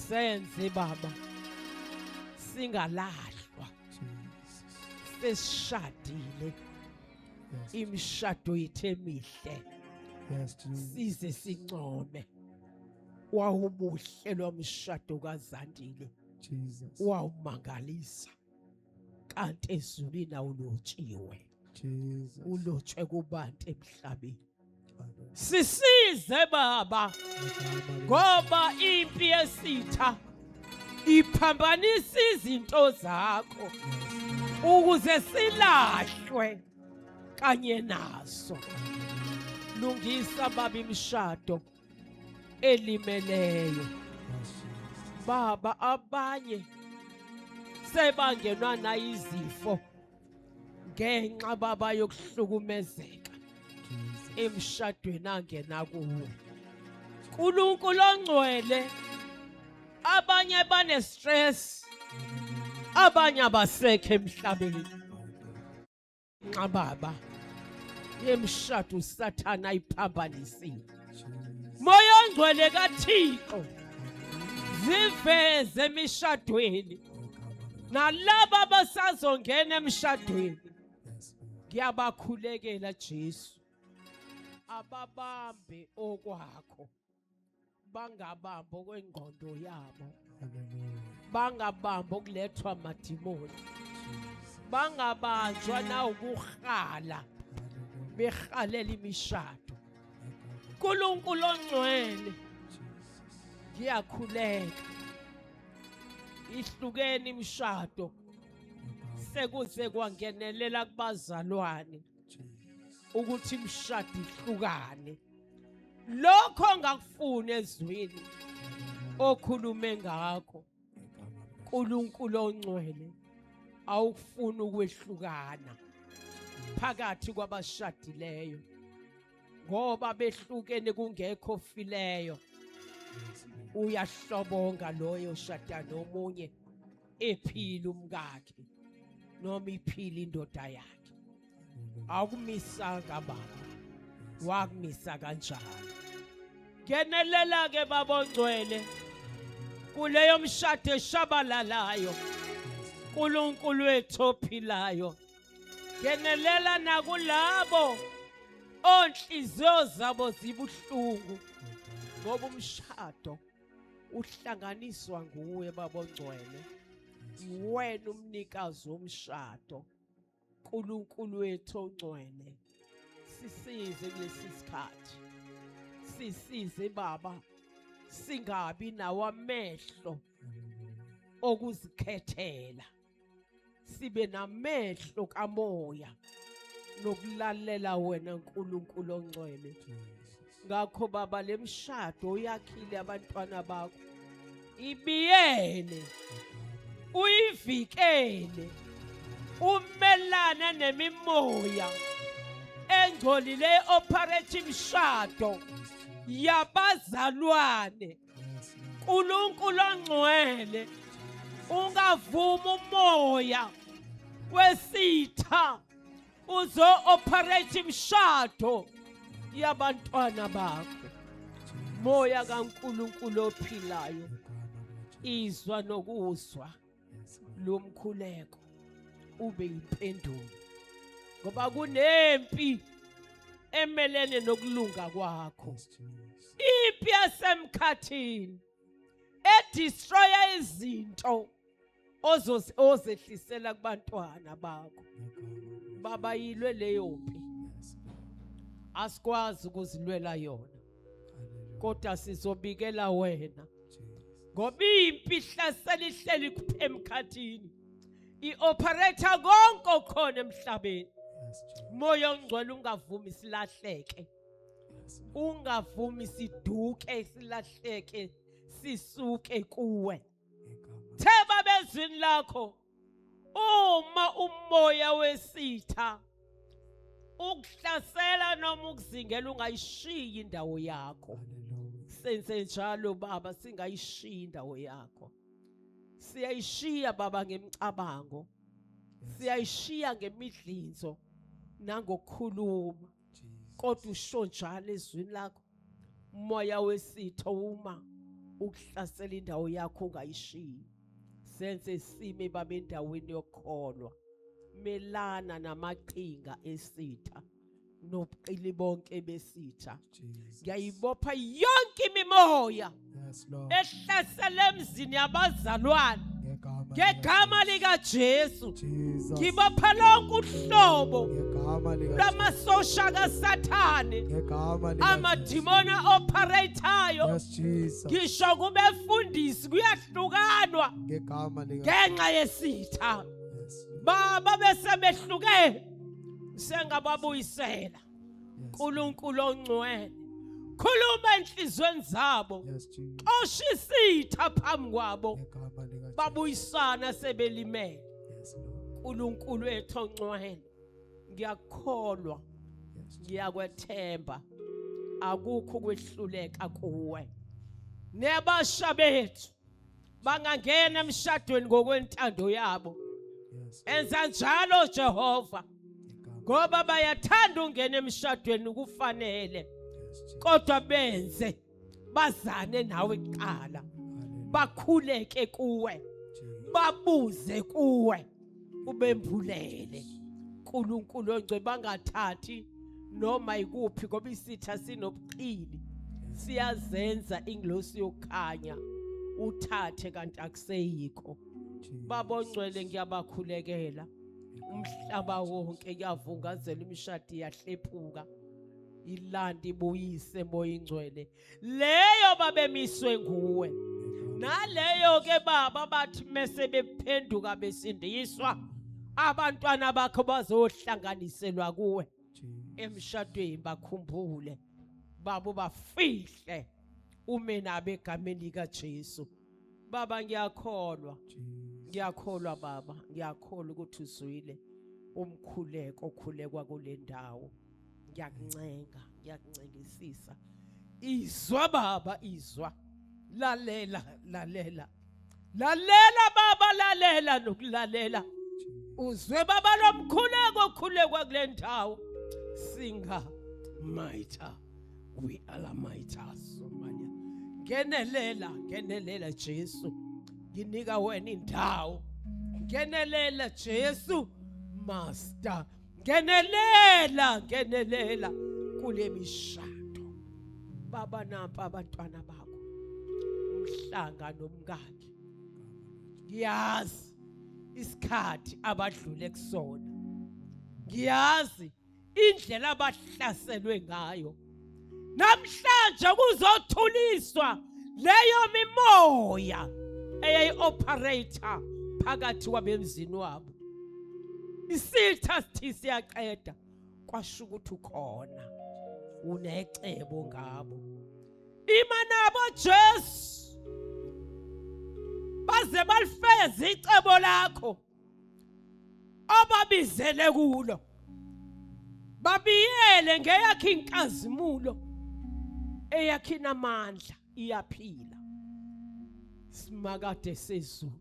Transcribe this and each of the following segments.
Senze baba singalahlwa sesishadile imishado yethu emihle size sincome wawumuhle lomshado kaZandile Jesus wawumangalisa kanti ezulwini awulotshiwe Jesus ulotshwe kubantu emhlabeni sisize baba ngoba impi yesitha iphambanisa izinto zakho ukuze silahlwe kanye naso lungisa baba imishado elimeleyo baba abanye sebangenwa nayizifo ngenxa baba yokuhlukumezeka emshadweni angena kuwo uNkulunkulu ongcwele abanye bane stress abanye abasekho emhlabeni nxa baba yemshado usathana ayiphambanisile moya ongcwele kaThixo ziveze emishadweni nalaba abasazongena emshadweni ngiyabakhulekela Jesu ababambe okwakho bangabambi okwengqondo yabo bangabambi okulethwa amadimoni bangabanjwa nawukuhala behalela imishado uNkulunkulu ongcwele ngiyakhuleka ihlukene imishado sekuze kwangenelela kubazalwane ukuthi imishado ihlukane lokho ongakufuni ezwini okhulume ngakho uNkulunkulu ongcwele awukufuni ukwehlukana phakathi kwabashadileyo ngoba behlukene kungekho fileyo uyahlobonga loyo shada nomunye ephila umkakhe noma iphila indoda yakhe awukumisanga baba wakumisa kanjalo ngenelela ke baba ongcwele kuleyo mshado eshabalalayo uNkulunkulu wethu ophilayo ngenelela nakulabo onhliziyo zabo zibuhlungu ngoba umshado uhlanganiswa nguwe baba ongcwele iwena umnikazi womshado uNkulunkulu wethu ongcwele sisize kulesi sikhathi sisize baba singabi nawo amehlo okuzikhethela sibe namehlo kamoya nokulalela wena uNkulunkulu ongcwele ngakho baba lemshado uyakhile abantwana bakho ibiyele uyivikele umelane nemimoya engcolile operate imishado yabazalwane uNkulunkulu ongcwele ungavuma umoya wesitha uzo operate imishado yabantwana bakho moya kaNkulunkulu ophilayo izwa nokuzwa lo mkhuleko ube yimpendulo ngoba kunempi emelene nokulunga kwakho impi yasemkhathini edestroya izinto ozehlisela kubantwana bakho baba yilwe leyo mpi asikwazi ukuzilwela yona kodwa sizobikela wena ngoba impi ihlasela ihleli emkhathini i-operator konke okhona emhlabeni moya ongcwele ungavumi silahleke ungavumi siduke silahleke sisuke kuwe theba bezwini lakho uma umoya wesitha ukuhlasela noma ukuzingela ungayishiyi indawo yakho senze njalo baba singayishiyi indawo yakho siyayishiya baba ngemicabango siyayishiya ngemidlinzo nangokukhuluma kodwa usho njalo ezwini lakho moya wesitho uma Ukuhlasela indawo yakho ungayishiyi. Senze sime baba endaweni yokukholwa. Melana namaqhinga esitha nobuqili bonke besitha. Jesus. Ngiyayibopha yonke imimoya Yes, Lord. ehlasela emzini yabazalwane Ngegama ngegama likaJesu. Jesus. Ngibopha lonke uhlobo Ngegama lika lwamasosha kaSathane, Ngegama lika amadimona operatayo. Yes, Jesus. Ngisho kubefundisi kuyahlukanwa Ngegama lika ngenxa yesitha. Yes. Baba bese behluke sengababuyisela. Yes. uNkulunkulu ongcwele, khuluma enhlizweni zabo, Yes, Jesus. xosha isitha phambi kwabo, Ngegama lika babuyisana sebelimele. Yes, Lord. uNkulunkulu wethu ongcwele, ngiyakholwa, Yes. ngiyakwethemba, akukho ukwehluleka kuwe. Nebasha bethu bangangena emshadweni ngokwentando yabo. Yes. Enza njalo Jehova, Ngegama. ngoba bayathanda ungena emshadweni kufanele, Yes, Jesus. kodwa benze bazane nawe kuqala, Hallelujah. bakhuleke kuwe, Jesus. babuze kuwe, ubembulele. uNkulunkulu ongcwele, bangathathi noma ikuphi, ngoba isitha sinobuqili, siyazenza ingilosi yokukhanya, uthathe kanti akuseyikho. Jesus. Baba ongcwele, ngiyabakhulekela umhlaba wonke, kuyavungazela, imishado iyahlephuka, ilandi ibuyise moya ingcwele leyo babemiswe nguwe, naleyo ke baba bathi mese bephenduka besindiswa, abantwana bakho bazohlanganiselwa kuwe Jesus. emshadweni. Bakhumbule babo, bafihle ume nabo egameni likaJesu. Baba, ngiyakholwa, Jesus. ngiyakholwa baba, ngiyakholwa ukuthi uzwile umkhuleko okhulekwa kule ndawo. Ngiyakuncenga, ngiyakuncengisisa, izwa baba, izwa, lalela, lalela, lalela baba, lalela nokulalela, uzwe baba lomkhuleko okhulekwa kule ndawo. Singa mighty, we are mighty Somalia. Ngenelela, ngenelela Jesu, nginika wena indawo. Ngenelela Jesu Master, ngenelela, ngenelela kule mishado baba. Nampa abantwana bakho, umhlanga nomkakhe, ngiyazi isikhathi abadlule kusona, ngiyazi indlela abahlaselwe ngayo. Namhlanje kuzothuliswa leyo mimoya eyayi-operate phakathi kwabemzini wabo. Isitha sithi siyaqeda, kwasho ukuthi ukhona unecebo ngabo. Ima nabo Jesu, baze balifeze icebo lakho obabizele kulo, babiyele ngeyakhe inkazimulo, eyakhe inamandla, iyaphila. Simakade sezulu,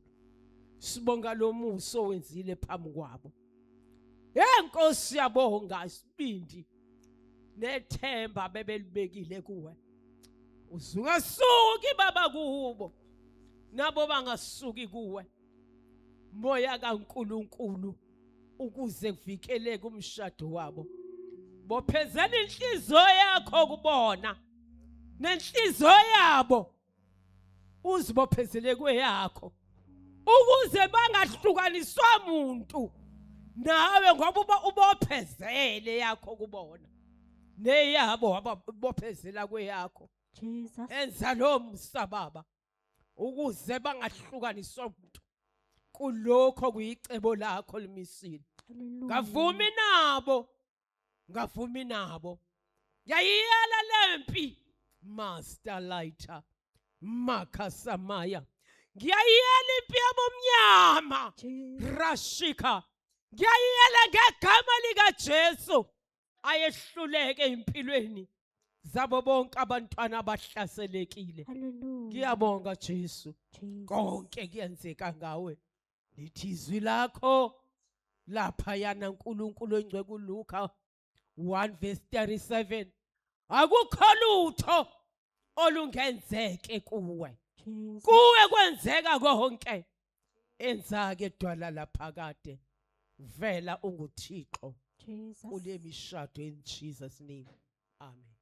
sibonga lo muso owenzile phambi kwabo. Hey Nkosi, siyabonga isibindi nethemba bebelibekile kuwe. Uzungasuki baba kubo, nabo bangasuki kuwe, moya kaNkuluNkulu, ukuze kuvikeleke umshado wabo. Bophezela inhliziyo yakho kubona nenhliziyo yabo uzibophezele kweyakho, ukuze bangahlukaniswa muntu nawe, ngoba uba ubophezele yakho kubona neyabo wababophezela kweyakho. Jesus. Enza lo musa baba, ukuze bangahlukaniswa umuntu kulokho kuyicebo lakho limisile. Hallelujah. Ngavumi nabo, ngavumi nabo, ngiyayiyala lempi, Master Lighter Makhasamaya, ngiyayiyala impi yabomnyama. Jesus. Rashika, ngiyayiyala ngegama likaJesu, ayehluleke empilweni zabo bonke abantwana abahlaselekile. Hallelujah. Ngiyabonga Jesu. Jesus. Konke kuyenzeka ngawe, lithi izwi lakho lapha yana uNkulunkulu ongcwele kuLuka 1 verse 37, akukho lutho olungenzeke kuwe. Jesus. Kuwe kwenzeka konke. Enza-ke dwala laphakade. Vela unguThixo Jesus. kule mishado in Jesus name. Amen.